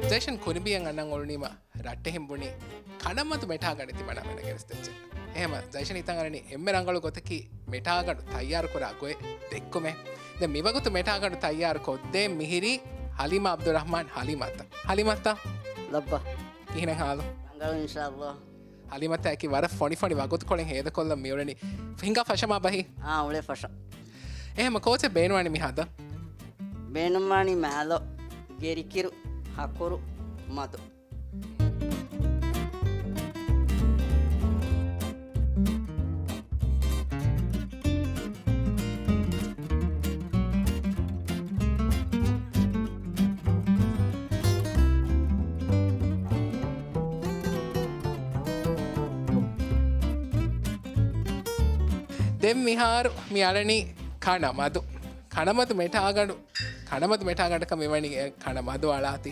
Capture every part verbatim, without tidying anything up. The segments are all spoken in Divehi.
ޖައިޝަން ކުރިނބީއަށް އަންނަން އުޅުނީމަ ރައްޓެހިން ބުނި ކަނަމަދު މެޓާގަނޑެއް ތިމަންނަމެންނަށް ގެނެސްދެއްޗެއް. އެހެމަ ޖައިޝަން ހިތަށް އަރަނީ އެންމެ ރަނގަޅު ގޮތަކީ މެޓާގަނޑު ތައްޔާރުކުރާ ގޮތް ދެއްކުމޭ. ދެން މިވަގުތު މެޓާގަނޑު ތައްޔާރު ކޮށްދޭން މިހިރީ ހަލީމާ އަބްދުއްރަހްމާން ހަލީމާއަށް. ހަލީމާއަށް. ލައްބަ. ކިހިނެއް ހާލު؟ ރަނގަޅު އިންޝާﷲ. ހަލީމާއަކީ ވަރަށް ފޮނިފޮނި ވަގުތުކޮޅެއް ހޭދަކޮށްލަން މިއުޅެނީ. ހިނގާ ފަށަމާ ބަހީ؟ އާ، އުޅޭ ފަށަ. އެހެމަ ކޯޗެއް ބޭނުންވާނީ މި ހަދަ؟ ބޭނުންވާނީ މާލޯ، ގެރިކިރު، ހަކުރު، މަދު. ދެން މިހާރު މި އަޅަނީ ކަނަ މަދު. ކަނަމަދު މެޓާގަނޑު، ކަނަމަދު މެޓާގަނޑަކަށް މިވަނީ އެ ކަނަމަދު އަޅާތީ.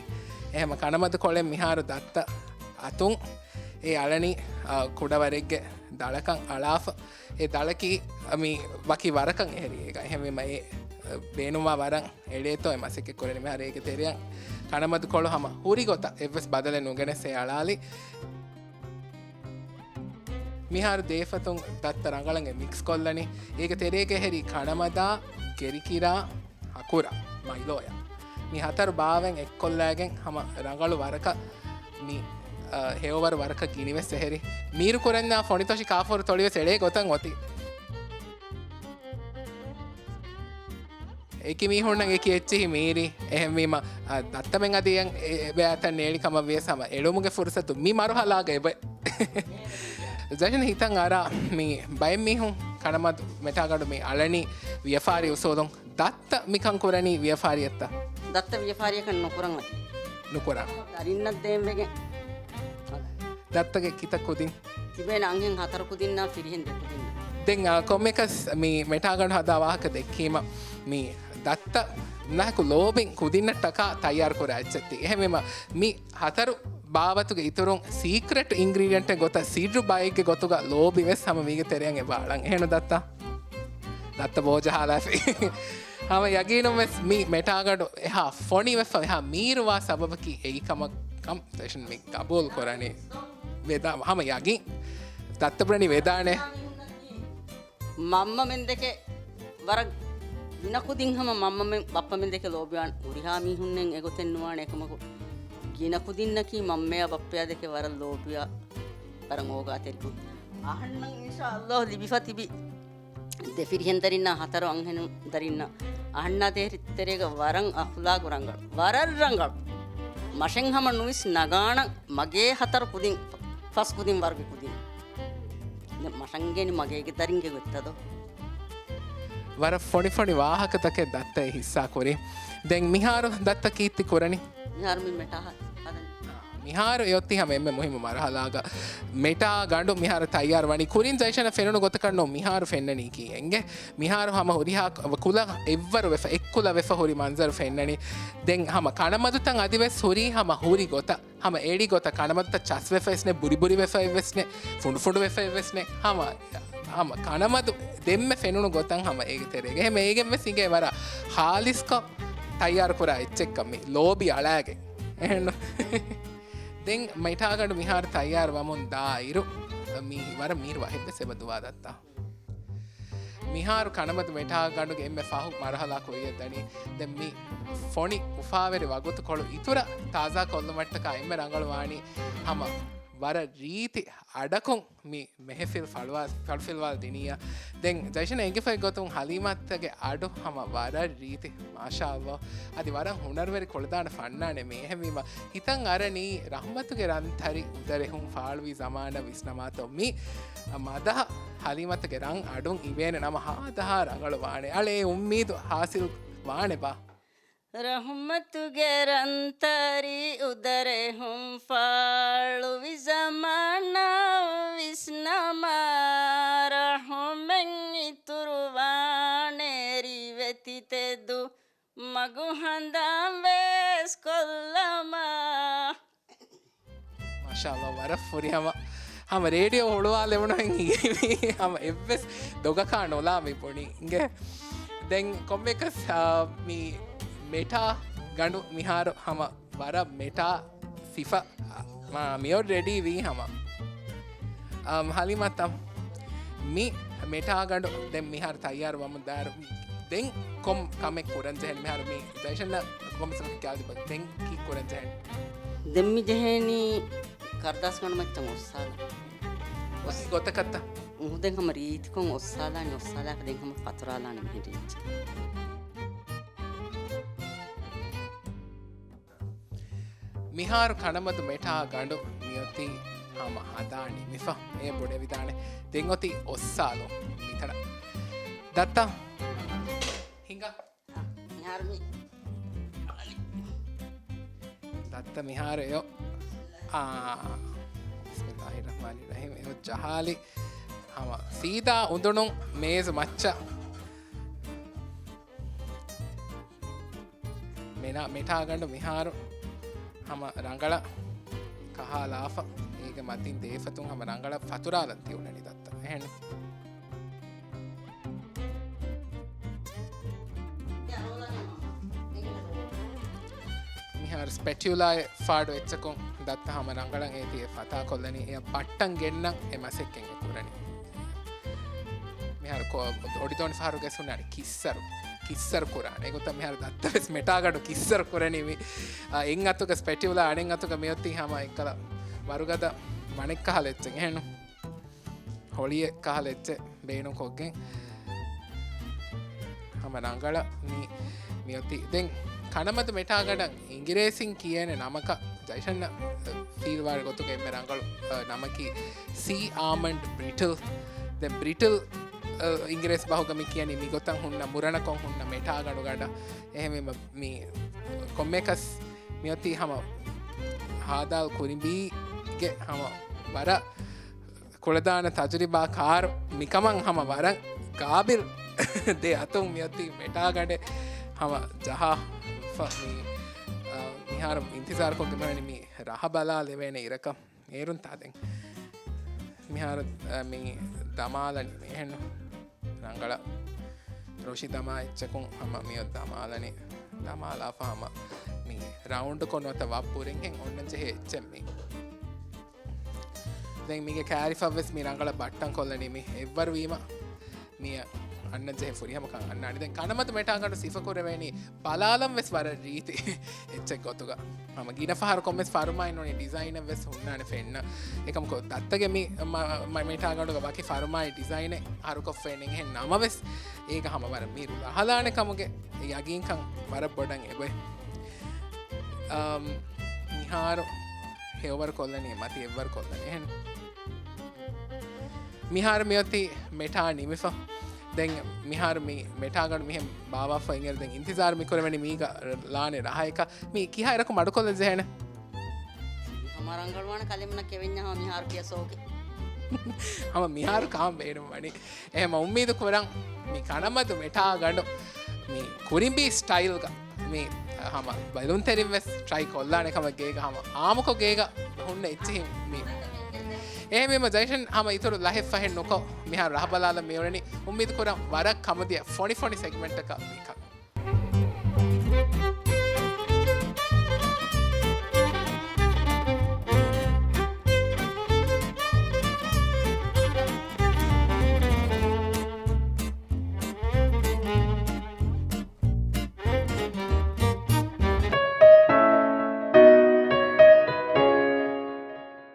އެހެމަ ކަނަމަދު ކޮޅެއް މިހާރު ދައްތަ އަތުން އެ އަޅަނީ، އާ، ކުޑަވަރެއްގެ ދަޅަކަށް އަޅާފަ. އެ ދަޅަކީ މި ވަކި ވަރަކަށް އެހެރީ އޭގަ. އެހެންވީމަ އެ ބޭނުންވާ ވަރަށް އެޅޭތޯ އެ މަސައްކަތް ކުރަނީ. މިހާރު އޭގެ ތެރެއަށް ކަނަމަދު ކޮޅު ހަމަ ހުރި ގޮތަށް އެއްވެސް ބަދަލެއް ނުގެނެސް އެ އަޅާލި. މިހާރު ދޭފަތުން ދައްތަ ރަނގަޅަށް އެ މިކްސް ކޮށްލަނީ. އޭގެ ތެރޭގަ އެހެރީ ކަނަމަދާ، ގެރިކިރާ، ހަކުރާ، މައިލޯޔާ. މި ހަތަރު ބާވައިން އެއްކޮށްލައިގެން ހަމަ ރަނގަޅު ވަރަކަށް މި، އަ، ހެޔޮވަރު ވަރަކަށް ގިނިވެސް އެހެރި. މީރު ކުރަންޏާ ފޮނިތޮށި ކާފަހުރި ތޮޅިވެސް އެޅޭ ގޮތަށް އޮތީ. އެކި މީހުންނަށް އެކި އެއްޗިހި މީރި. އެހެންވީމަ، އަ، ދައްތަމެން އަދި އެ، އެ ބައިތައް ނޭޅި ކަމަށް ވިޔަސް ހަމަ އެޅުމުގެ ފުރުސަތު މި މަރުހަލާގަ އެބަ. ޖައިޝަން ހިތަށް އަރާ މި ބައެއް މީހުން ކަނަމަދު މެޓާގަނޑު މި އަޅަނީ ވިޔަފާރި އުސޫލުން. ދައްތަ މިކަން ކުރަނީ ވިޔަފާރިއެއްތަ؟ ދައްތަ ވިޔަފާރިއަކަށް ނުކުރަން އޮތީ. ނުކުރާ. ދަރިންނަށް ދޭންވެގެން. ދައްތަގެ ކިތައް ކުދިން؟ ތިބޭނެ އަންހެން ހަތަރު ކުދިންނާ ފިރިހެން ދެ ކުދިންނާ. ދެން، އާ، ކޮންމެކަސް މި މެޓާގަނޑު ހަދާ ވާހަކަ ދެއްކީމަ، މި ދައްތަ ނަހަކު ލޯބިން ކުދިންނަށްޓަކާ ތައްޔާރު ކުރާ އެއްޗެއްތި. އެހެންވީމަ، މި ހަތަރު ބާވަތުގެ އިތުރުން ސީކްރެޓް އިންގްރީޑިއެންޓެއް ގޮތަށް، ސިއްރު ބައެއްގެ ގޮތުގަ ލޯބި ވެސް ހަމަ މީގެ ތެރެއަށް އެބަ އަޅަން. އެހެންނު ދައްތަ؟ ދައްތަ ބޯޖަހާލާފި. ހަމަ ޔަގީނުން ވެސް މި މެޓާގަނޑު އެހާ ފޮނިވެފަ، އެހާ މީރުވާ ސަބަބަކީ އެއީ ކަމަށް ކަން ޖައިޝަން މި ގަބޫލު ކުރަނީ. ވެދާ، ހަމަ ޔަގީން. ދައްތަ ބުނަނީ ވެދާނެ. މަންމަމެން ދެކެ ވަރަށް ގިނަ ކުދިން ހަމަ މަންމަމެން ބައްޕަމެން ދެކެ ލޯބިވާން ހުރިހާ މީހުންނެއް އެގޮތެއް ނުވާނެ. އެކަމަކު ގިނަ ކުދިންނަކީ މަންމަޔާ ބައްޕަޔާ ދެކެ ވަރަށް ލޯބިވާ، ވަރަށް އޯގާތެރިކުދިން. އަހަންނަށް އިންޝާﷲ ލިބިފަ ތިބި ދެ ފިރިހެން ދަރިންނާ ހަތަރު އަންހެނުން ދަރިންނަށް އަހަންނާ ދޭ ތެރޭގަ ވަރަށް އަޚްލާގު ރަނގަޅު، ވަރަށް ރަނގަޅު. މަށެއް ހަމަ ނުވިސް ނަގާނަން މަގޭ ހަތަރު ކުދިން، ފަސް ކުދިން ވަރުގެ ކުދިން. ދެން މަށަންގޭނި މަގޭގެ ދަރިންގެ ގޮތްތަދޯ. ވަރަށް ފޮނި ފޮނި ވާހަކަތަކެއް ދައްތައޭ ހިއްސާ ކުރީ. ދެން މިހާރު ދައްތަ ކީއްތި ކުރަނީ؟ މިހާރު މި މެޓާ ހަ-، ހަދަނީ. މިހާރު އެއޮތީ ހަމަ އެންމެ މުހިއްމު މަރުހަލާގަ މެޓާ ގަނޑު މިހާރު ތައްޔާރު ވަނީ. ކުރިން ޖައިޝަނަށް ފެނުނު ގޮތަކަށް ނޫން މިހާރު ފެންނަނީކީ. އެނގޭ މިހާރު ހަމަ ހުރިހާ ކުލަ އެއްވަރު ވެފަ، އެއްކުލަ ވެފަ ހުރި މަންޒަރު ފެންނަނީ. ދެން ހަމަ ކަނަމަދުތައް އަދިވެސް ހުރީ ހަމަ ހުރި ގޮތަށް. ހަމަ އެޅި ގޮތަށް ކަނަމަދުތައް ޗަސް ވެފައިވެސްނެ، ބުރިބުރި ވެފައިވެސްނެ، ފުނޑުފުނޑު ވެފައިވެސްނެ. ހަމަ، ހަމަ ކަނަމަދު ދެންމެ ފެނުނު ގޮތަށް ހަމަ އޭގެ ތެރޭގަ. އެހެމަ އޭގެން ވެސް އިނގޭ ވަރަށް ހާލިސްކޮށް ތައްޔާރު ކުރާ އެއްޗެއްކަން މި ލޯބި އަޅާގެން. އެހެންނު؟ ދެން މެޓާގަނޑު މިހާރު ތައްޔާރު ވަމުން ދާއިރު، މީ ވަރަށް މީރު ވަހެއްވެސް އެބަ ދުވާ ދައްތާ. މިހާރު ކަނަމަދު މެޓާގަނޑުގެ އެންމެ ފަހު މަރުހަލާ ކުރިއަށް ދަނީ. ދެން މި ފޮނި އުފާވެރި ވަގުތުކޮޅު އިތުރަށް ތާޒާ ކޮށްލުމަށްޓަކާ އެންމެ ރަނގަޅު ވާނީ ހަމަ ވަރަށް ރީތި އަޑަކުން މި މެހެފިލް ފަޅުވާ-، ފަޅުފިލްވާލަ ދިނިއްޔާ. ދެން ޖައިޝަން އެނގިފައި ގޮތުން ހަލީމާއަށްގެ އަޑު ހަމަ ވަރަށް ރީތި، މާޝާﷲ. އަދި ވަރަށް ހުނަރުވެރި ކުޅަދާނަ ފަންނާނެއް މީ. އެހެންވީމަ ހިތަށް އަރަނީ ރަޙްމަތުގެ ރަންތަރި އުދަރެހުން ފާޅުވި ޒަމާނަށް ވިސްނަމާތޯ މި މަދަހަ ހަލީމާއަށްގެ ރަން އަޑުން އިވޭނެ ނަމަ ހާދަހާ ރަނގަޅު ވާނެ. އަޅޭ އުއްމީދު ހާސިލް ވާނެބާ؟ ރަޙުމަތުގެ ރަންތަރި އުދަރެހުން ފާޅުވި ޒަމާނަށް ވިސްނަމާ، ރަޙުމެއް އިތުރުވާނެ ރިވެތި ތެދު މަގު ހަނދާން ވެސް ކޮށްލަމާ. މާޝާﷲ، ވަރަށް ފުރިހަމަ. ހަމަ ރޭޑިއޯ ހުޅުވާލެވުނުހެން ހިނގިވީ. ހަމަ އެއްވެސް ދޮގަކާ ނޮލާ މި ބުނީ. އިނގޭ. ދެން ކޮންމެކަސް، އާ، މި މެޓާ ގަނޑު މިހާރު ހަމަ ވަރަށް މެޓާ ސިފަ، މާ މިއޮއް ރެޑީ ވީ ހަމަ. އަމް، ހަލީމާ ތަ، މި މެޓާގަނޑު ދެން މިހާރު ތައްޔާރު ވަމުން ދާއިރު ދެން ކޮން ކަމެއް ކުރަން ޖެހެން؟ މިހާރު މި ޖައިޝަންނަށް ކޮންމެސް ކިޔާލިބަ ދެން ކީއް ކުރަން ޖެހެން؟ ދެން މި ޖެހޭނީ ކަރުދާސްގަނޑު މައްޗަށް އޮއްސާލަން. ވަކި ގޮތަކަށްތަ؟ އުނހު ދެން ހަމަ ރީތިކޮށް އޮއްސާލާނީ، އޮއްސާލާފަ ދެން ހަމަ ފަތުރާލާނީ މިހެން ރީތި. މިހާރު ކަނަމަދު މެޓާ ގަނޑު މިއޮތީ ހަމަ ހަދާ ނިމިފަ. އޭ ބުނެވިދާނެ. ދެން އޮތީ އޮއްސާލުން މިތަނަށް. ދައްތަ ހިނގާ. މިހާރު މި. ދައްތަ މިހާރު އެއޮ. އާ. ބިސްމިއްލާހި ރަޙްމާނި ރަޙީމް. އެއޮ ޖަހާލި. ހަމަ ސީދާ އުނދުނު މޭޒު މައްޗަށް. މެނާ، މެޓާގަނޑު މިހާރު ހަމަ ރަނގަޅަށް ކަހާލާފަ، އޭގެ މަތިން ދޭފަތުން ހަމަ ރަނގަޅަށް ފަތުރާލަން ތިއުޅެނީ ދައްތަ. އެހެން. މިހާރު ސްޕެޓިއުލާއެއް ފާޑު އެއްޗަކުން ދައްތަ ހަމަ ރަނގަޅަށް އޭތި އެ ފަތާ ކޮށްލަނީ، އެ ބައްޓަން ގެންނަން އެ މަސައްކަތް ކުރަނީ. މިހާރު ކޮ-، އޮޑިދޯނި ފަހަރު ގެސް ހުންނާނެ ކިއްސަރު، ކިއްސަރު ކުރާނެ. އެގޮތަށް މިހާރު ދައްތަ ވެސް މެޓާގަނޑު ކިއްސަރު ކުރަނީ މި، އާ، އެއް އަތުގަ ސްޕެޓިއުލާ އަނެއް އަތުގަ މިއޮތީ ހަމަ އެއްކަލަ ވަރުގަދަ މަނެއްކަހަލަ އެއްޗެއް އެހެންނު. ހޮޅިއެއް ކަހަލަ އެއްޗެއް ބޭނުންކޮށްގެން ހަމަ ރަނގަޅަށް މި، މިއޮތީ. ދެން ކަނަމަދު މެޓާގަނޑަށް އިނގިރޭސިން ކިޔޭނެ ނަމަކަށް ޖައިޝަންނަށް ފީލްވާ ގޮތުގަ އެންމެ ރަނގަޅު، އަ، ނަމަކީ ސީ އާމަންޑް ބްރިޓްލް. ދެން ބްރިޓްލް، އަ، އިނގިރޭސި ބަހުގަ މި ކިޔަނީ މިގޮތަށް ހުންނަ މުރަނަކޮށް ހުންނަ މެޓާގަނޑުގަނޑަށް. އެހެންވީމަ މި ކޮންމެއަކަސް މިއޮތީ ހަމަ ހާދާލް ކުރިނބީގެ ހަމަ ވަރަށް ކުޅަދާނަ ތަޖުރިބާ ކާރު މިކަމަށް ހަމަ ވަރަށް ގާބިލް ދެ އަތުން މިއޮތީ މެޓާގަނޑެއް ހަމަ ޖަހާފަ މި، އަ، މިހާރު އިންތިޒާރުކޮށްގެން މި ރަހަ ބަލާލެވޭނެ އިރަކަށް އޭރުން ތާ ދެން. މިހާރު، އަ، މި ދަމާލަނީ މިހެން ރަނގަޅަށް ރޮށި ދަމާ އެއްޗަކުން ހަމަ މިއޮތް ދަމާލަނީ. ދަމާލާފަ ހަމަ މި ރައުންޑްކޮށް ނުވަތަ ވައްޕުރެންހެން އޮންނަން ޖެހޭ އެއްޗެއް މި. ދެން މީގެ ކާރިފަށްވެސް މި ރަނގަޅަށް ބައްޓަން ކޮށްލަނީ މި އެއްވަރު ވީމަ މި އަންނަން ޖެހޭ ފުރިހަމަކަން އަންނާނެ. ދެން ކަނަމަދު މެޓާގަނޑު ސިފަކުރެވޭނީ ބަލާލަން ވެސް ވަރަށް ރީތި އެއްޗެއް ގޮތުގަ. ހަމަ ގިނަ ފަހަރު ކޮންމެސް ފަރުމާއެއް ނޫނީ ޑިޒައިނެއް ވެސް ހުންނާނެ ފެންނަ. އެކަމަކު ދައްތަގެ މި މަ-، މަ-، މެޓާގަނޑުގަ ވަކި ފަރުމާއި ޑިޒައިނެއް ހަރުކޮށްފައެއް ނެތް. އެހެން ނަމަވެސް އޭގަ ހަމަ ވަރަށް މީރު ރަހަލާނެ ކަމުގެ ޔަގީންކަން ވަރަށް ބޮޑަށް އެބައި. އަމް، މިހާރު ހެޔޮވަރު ކޮށްލަނީ މަތި އެއްވަރު ކޮށްލަނީ އެހެން. މިހާރު މިއޮތީ މެޓާ ނިމިފަ. ދެން މިހާރު މި މެޓާގަނޑު މިހެން ބާވާފަ އިނގޭ. ދެން އިންތިޒާރު މިކުރެވެނީ މީގަ ލާނެ ރަހައެކަ. މި ކިހާ އިރަކު މަޑުކޮށްލަން ޖެހޭނެ؟ ހަމަ ރަނގަޅުވާނެ ކަލޭމެންނަށް ކެވެންޏާ ހަމަ މިހާރު ކިޔަސޯކެ. ހަމަ މިހާރު ކާން ބޭނުން ވަނީ. އެހެމަ އުއްމީދު ކުރަން މި ކަނަމަދު މެޓާގަނޑު މި ކުރިނބީ ސްޓައިލްގަ މި ހަމަ ބެލުންތެރިން ވެސް ޓްރައި ކޮށްލާނެ ކަމަށް ގޭގަ ހަމަ އާމުކޮށް ގޭގަ ހުންނަ އެއްޗިހިން މި. އެހެމީމަ ޖައިޝަން ހަމަ އިތުރު ލަހެއް ފަހެއް ނުކޮށް މިހާރު ރަހަބަލާލަ މިއުޅެނީ. އުއްމީދު ކުރަން ވަރަށް ކަމުދިޔަ ފޮނިފޮނި ސެގްމެންޓަކަށް މި ކަން.